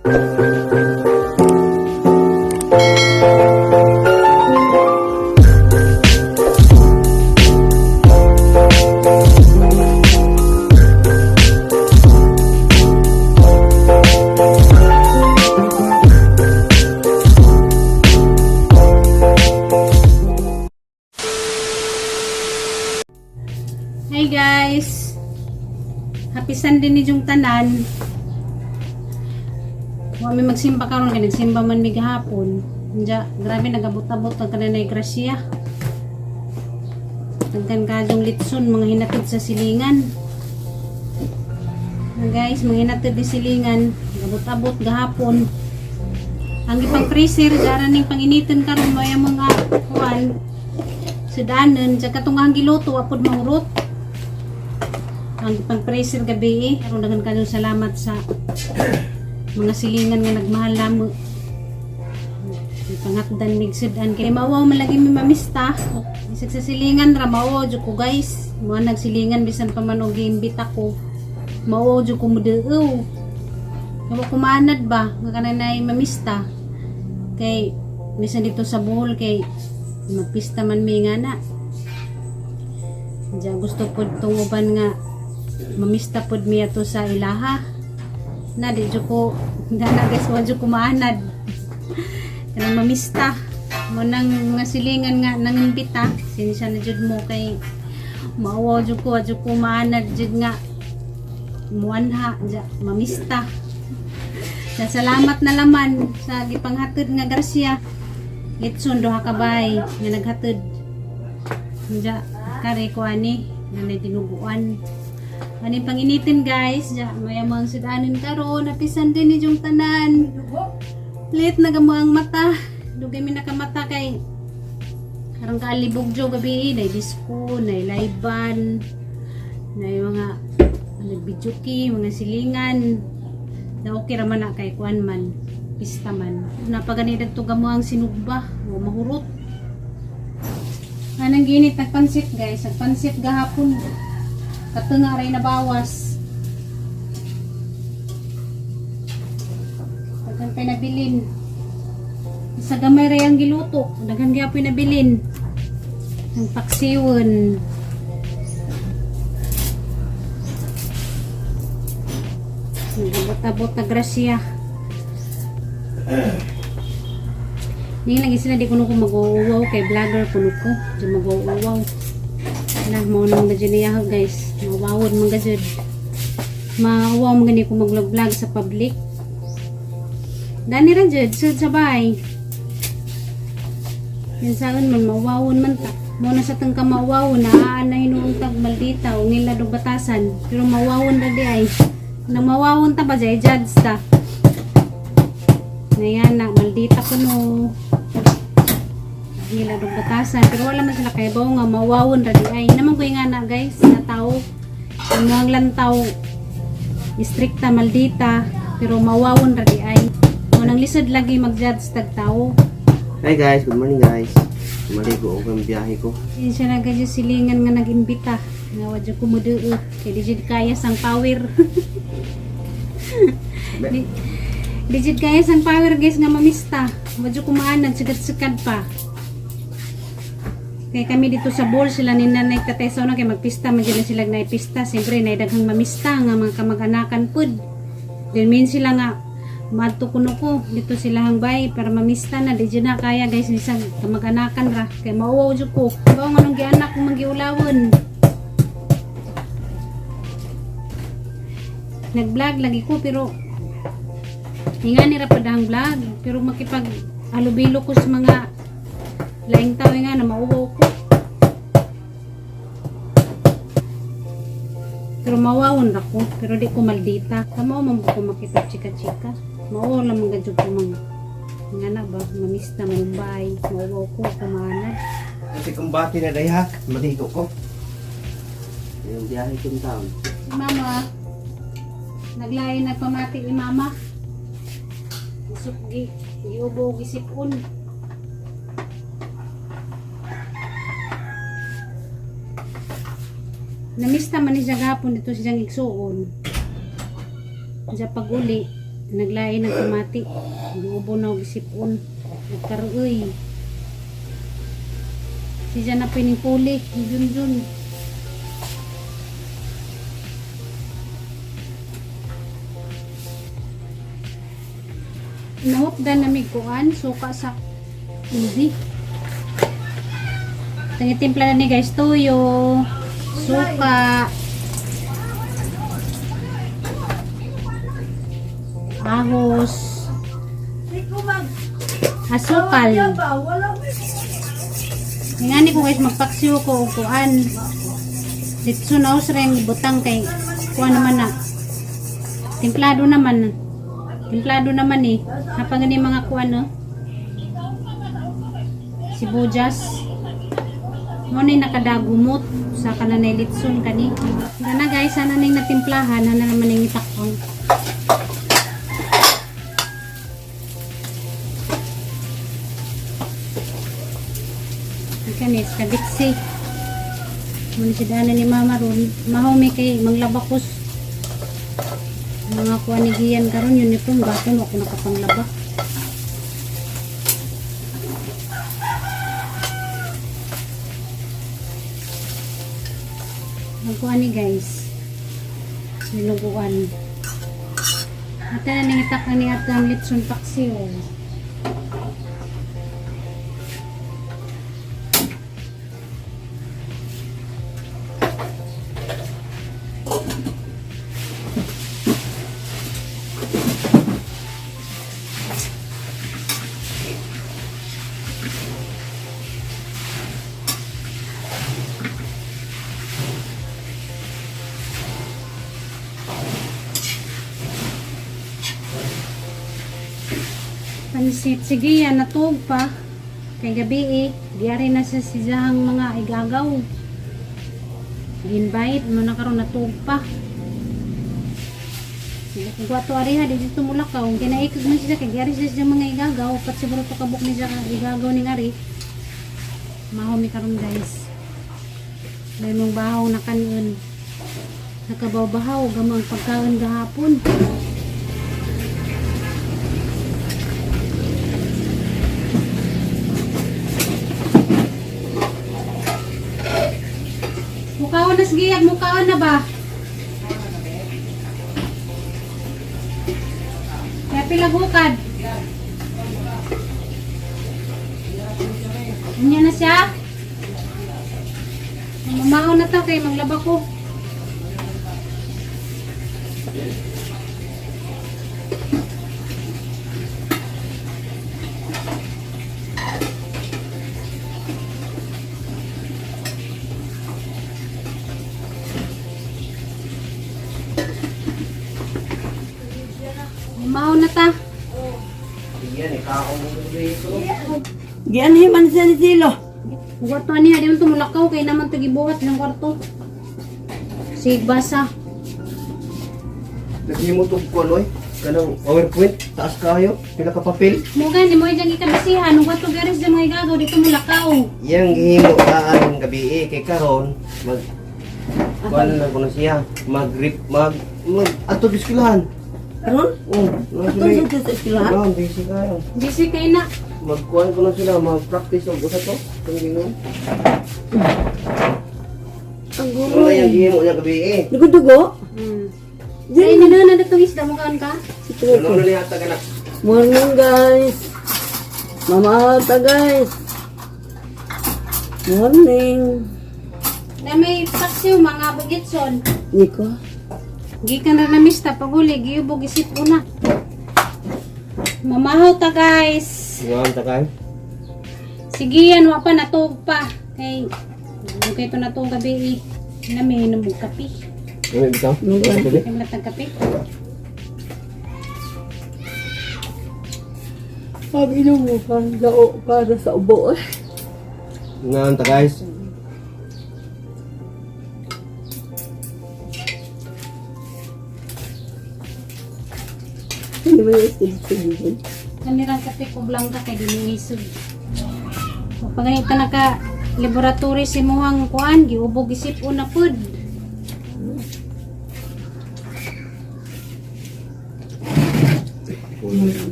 Hi guys! Happy Sunday ni yung tanan. Wa mi magsimba karon kay nagsimba man mi gahapon. Nya, grabe nagabot-abot ang kananay grasya. Daghan kayong litson mga hinatid sa silingan. Na guys, mga hinatid di silingan, nagabot-abot gahapon. Ang ipang freezer, dara ning panginiton karon maya mga kuan. Sudanon, tsaka katong ang giluto apod mahurot ang pag-freezer gabi eh. Aron daghan kayong salamat sa mga silingan nga nagmahal namo. Pangatdan mig sudan kay mawaw man lagi mi mamista. Bisag sa silingan ra mawaw jud ko, guys. Mo nagsilingan bisan pa man og giimbita ko. Mawaw jud ko muduow. Kaya kumanad ba nga kananay mamista. Kay bisan dito sa Bohol kay magpista man mi nga na. Diyan gusto pod tong uban nga mamista pod mi ato sa ilaha. Na di jud ko dana guys, wa jud ko maanad. Kanang mamista mo nang mga silingan nga nangimbita, sinsya na jud mo kay maawa jud ko, wa jud ko maanad jud nga muanha ja mamista. Sa salamat na laman sa gipanghatod nga grasya. Litson duha ka bay nga naghatod. Ja, kare ko ani na dinuguan. Ani panginitin guys, ja maya mga sudanon karon, napisan din ni yung tanan. Late na gamo ang mata. Dugay mi nakamata kay karong kaalibog jo gabi, nay disco, nay layban, nay mga nagbijuki, mga silingan. Na okay ra man na kay kuan man, pista man. Napagani dagto gamo ang sinugba, o mahurot. Anang ginit nagpansit guys, nagpansit gahapon. Katunga ray nabawas. Daghan pa'y nabilin. Sa gamay ray ang giluto, daghan gyapon nabilin. Ang paksiwon. Nagabot-abot na grasya. Ning lagi sila di kuno ko mag-uuwaw kay vlogger kuno ko. Di mag-uuwaw. Na mo nang gadyo niya guys. Mawawod man gajud. Mauwaw man gani ko mag-vlog sa public. Dani ra jud sud sa bay. Yan saan man mauwawon man ta. Mo na sa tang ka mauwawon na na hinuong tag maldita o ngila dog batasan. Pero mauwawon ra di ay. Nang mauwawon ta ba jay judge ta. Ngayon na maldita ko no. Ngila dog batasan pero wala man sila kay bawo nga mauwawon ra di ay. Naman ko nga na guys na tao. Ang mga lantaw istrikta maldita pero mauwawon ra di ay. Mo nang lisod lagi mag-judge tag tao. Hi guys, good morning guys. Maligo og ang biyahe ko. Hindi siya nagadyo silingan nga nag-imbita. Nga wadyo kumuduo. Kay di jud kaya sang power. Di, di jud kaya sang power guys nga mamista. Wadyo kumaanad, sikat-sikat pa. Kay kami dito sa Bohol, sila ni Nanay Tatesaw na kay magpista man jud na sila naipista. Siyempre, naidaghang mamista nga mga kamag-anakan pud. Then mean sila nga maadto kuno ko dito sila hang bay para mamista na di jud na kaya guys bisag kamag-anakan ra kay mauwaw jud ko bawo nga nung gianak kong manggiulawon. Nag-vlog lagi ko pero ingani ra pud ang vlog pero makipag alubilo ko sa mga laing tao nga na mauwaw ko pero mawawon ra ko pero di ko maldita kamo man ko makita chika-chika mao lang mga jud ko mga nga na ba mamista Mumbai mauwaw ko kumanad. Kasi kumbati na day ha, maligo ko. Yung biyahe kong town. Si mama naglain nagpamati ni mama. Isip gi giubo gisipon. Namista man ni siya gahapon dito siyang igsuon. Siya pag-uli. Naglain ng kamati. Giubo na og sipon. Nagkaroy. Siya na pining puli. Jun-jun. Nahupdan na may kuan, suka sa ubi. Tinitimpla na ni guys, toyo, suka, ahos, asukal. Ngani ko guys, magpaksiw ko og kuan. Litson na usra yung ibutang kay kuan naman na. Timplado naman. Timplado naman eh. Napang gani mga kuan no? Sibuyas. Mo ni nakadagumot sa kananay litson kani. Gana guys, sana ning natimplahan, na naman ning itakong. Kani sa bitsi. Muna si dana ni mama ron. Mahumi kay manglabakos. Mga kuha ni Gian karon uniform gato ako nakapanglaba. Magkuha ni guys. Niluguan. Ate na ningitak na ni ate ang litson paksiw. Pansit. Sige yan, natuog pa. Kay gabi eh, diari na siya siyang mga igagaw. Ginbite mo na karon natuog pa. Kung ato ari ha, di dito mulakaw. Kinaikag man siya, kay diari siya siyang mga igagaw. Pat siguro to kabuk ni siya igagaw ni ngari. Mahomi karon guys. May mong bahaw na kanon. Nakabaw-bahaw, gamang pagkaon gahapon. Mukhaon na sigiyag, mukhaon na ba? Kaya pilagukad. Unya na siya. Mamaon na ta kay maglaba ko. Mamaon na ta. Yan, ikaw mo dito. Gianhi man siya ni Silo. Kwarto niya, di man tumulakaw kay naman to gibuhat ng kwarto. Sigbasa. Naghimo tog kuan oy. Kanang PowerPoint, taas kayo, pila ka papel. Mo gani mo diyang ikabisihan, ug kwarto garis dyan mga igagaw dito mulakaw. Yang gihimo taan gabi eh, kay karon mag kuan lang kuno siya, mag grip mag mag ato eskwelahan. Karon? Oh, Ato siya sa eskwelahan? No, busy kayo. Busy kay na. Magkuan kuno sila, mag-practice og usa to. Kung gingon. Ang Ano na yang gihimo niya gabi eh. Dugo-dugo? Ay, nino na datong isda mo kaon ka? Ano na niya taga na. Morning guys. Mama Alta guys. Morning. Na may paksiw mga bugitson. Nico. Gikan ra na mista paguli giubog isip una. Mamahaw ta guys. Kuan ta kay. Sige yan wa pa natuog pa. Kay okay to natuog gabi eh. Na may inom og kape. Ano bitaw? Ano? Kay matag kape. Pag inom mo parang dao para sa ubo eh. Ngan ta guys. Hindi mo yung silid. Kanirang kape ko blanca kay dili isog. So, pag ganito naka laboratory si muhang kuan giubog isip una pud.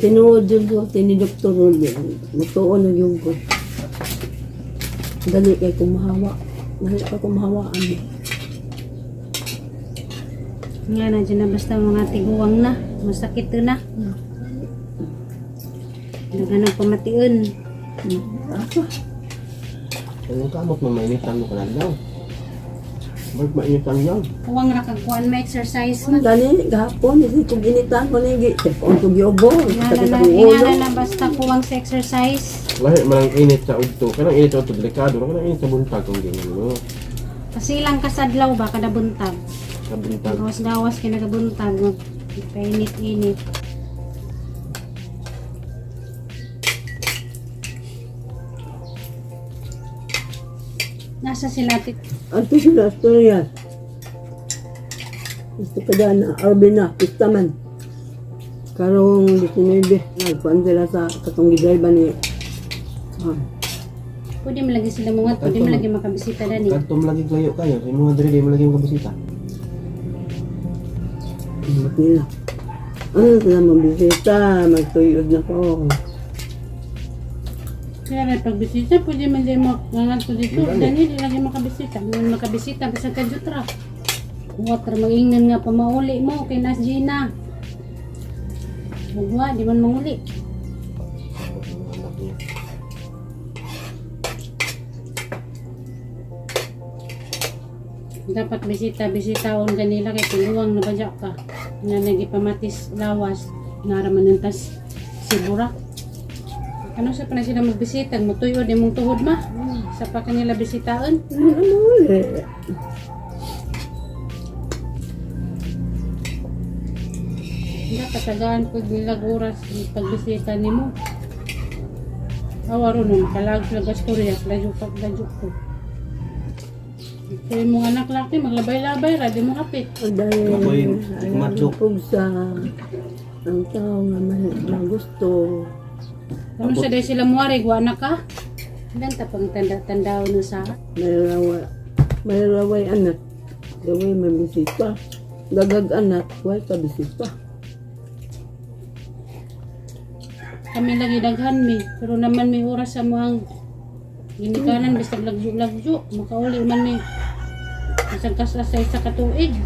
Tinuod yun ko, ni Dr. Rolly. Mutuon na yun ko. Dali kay kumahawa. Dali ka kumahawaan. Nga na dyan na basta mga tiguang na. Masakit na. Dagan ang pamation. Ako. Anong kamot mo mainitan mo ka na daw? Ba't mainitan yan? Kuwang ra kag kuan ma exercise man. Dali, gahapon, hindi ko ginitan ko na yung on ko giobo. Ingana Sakit na, akong ulo. ingana na basta kuwang sa exercise. Lahi man ang init sa udto. Kanang init sa udto delikado. Kanang init sa buntag kung ganyan mo. Kasilang kasadlaw ba kada buntag. Sa buntag. Gawas-gawas kay nagabuntag, painit-init. Nasa sila tit Anto sila, Asturias. Gusto ka dyan na, Arbina, pista man. Karong 19, nagkuhan sila sa katong gidrive ni ah, Pwede mo lagi sila mungat, pwede mo lagi makabisita dani. Kadto mo lagi layo kayo. Sa mga diri di mo lagi makabisita. anak nila. Ano sila mabisita, magtuyod na ko. Kaya rin pagbisita, pwede man din mo ko dito. Dani, di lagi makabisita. Hindi mo makabisita basta ka jutra. Water magingnan nga pamauli mo kay Nas Gina. Bugwa, di man manguli. Mga anak niya. Dapat bisita, bisitaon kanila kay tuluwang nabadya ka. Nga nagipamatis lawas, naraman ng tas sibura. Ano sa pa na sila magbisita, matuyo di mong tuhod ma. Sa pa kanila bisitaon. Ano eh. Dapat tagaan pag nila oras pagbisita nimo. Awa ron nun, kalag lagas ko riyak, ladyo pag ladyo ko. Kaya mong anak laki, maglabay-labay ra, di mo kapit. Dahil Ako'y kumadlok. kung sa ang tao nga magusto. Ano sa dahil sila muwari, guwa na ka? Ilan ta pang tanda-tandao no sa May rawa, may raway anak, gawin may bisita. Dagag anak, way ka bisita. Kami lagi daghan mi, pero naman may oras sa mga ginikanan bisag lagyo-lagyo, makauli man mi. Isang kasas sa isa ka tuig.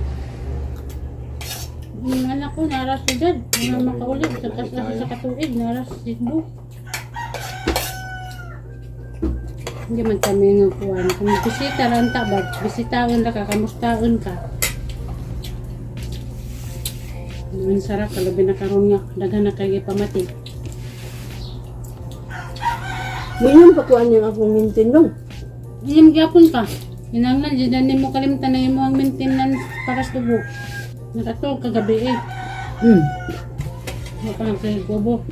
Yung anak ko, naras siyad. Mga makauli, isang kasas sa isa ka tuig, naras Cebu. Hindi man kami nga kuwan. Kung bisita lang ta ba, bisitaon ra ka, kamustaon ka. Noon sarap, kalabi na karon nga, daghan na kay pamati. Ngayon pakuan niya akong mintindong. Iyam gyapon ka. Hinanglan jud na nimo kalimtan na imo ang maintenance para sa dugo. Nakatulog kagabi eh. Wa pa lang sa gobo.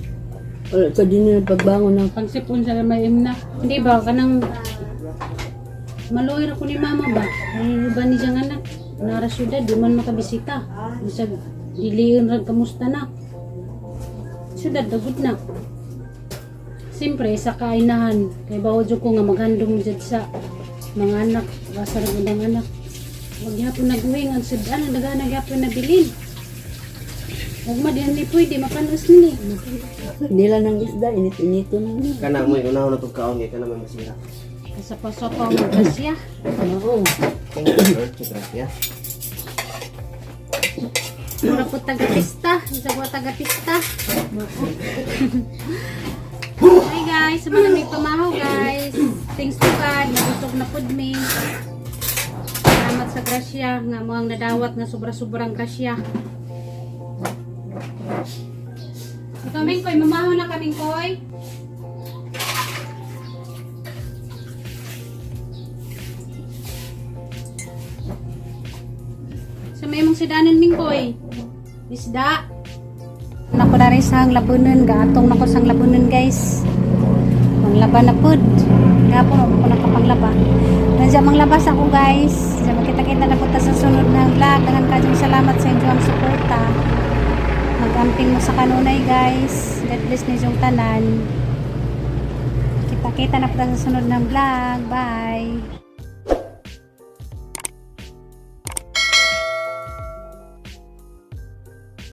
Wala sa din na pagbangon na. Pagsipon sa may imna. Hindi ba kanang maluoy ra ko ni mama ba? Ang iba ni siyang anak nara syudad di man makabisita. Bisag diliin ra kamusta na. Syudad dagot na. Siyempre sa kainahan kay bawo jud ko nga maghandom jud sa mga anak, basta ra gud ang anak. Wag gyapon nagwing ang sudan, ang daghan na gyapon nabilin. Ug ma di ni pwede mapanos ni. Nila ng isda, init-inito na niya. Kana mo unahon na tong kaon kay kana may masira. Sa pasopaw magkasya. Oo. Thank you Lord sa grasya. Mura po taga-pista. Isa po taga-pista. Hi guys, sa mga may pamahaw guys. Thanks to God, nabusog na pud mi. Salamat sa grasya nga mo ang nadawat nga sobra-sobrang grasya. Ikaw Mingkoy, mamahaw na kaming koy. Sa may mong sidanan Mingkoy. Isda. Nako na rin sa labunon, gaatong nako sang labunon guys. Manglaba na pud. Gapon ako nakapanglaba. Nandiyan manglabas ako guys. Diyan makita-kita na po ta sa sunod ng vlog. Daghang kayong salamat sa inyong suporta. Magamping mo sa kanunay guys. God bless ninyong tanan. Kita-kita na po ta sa sunod ng vlog. Bye.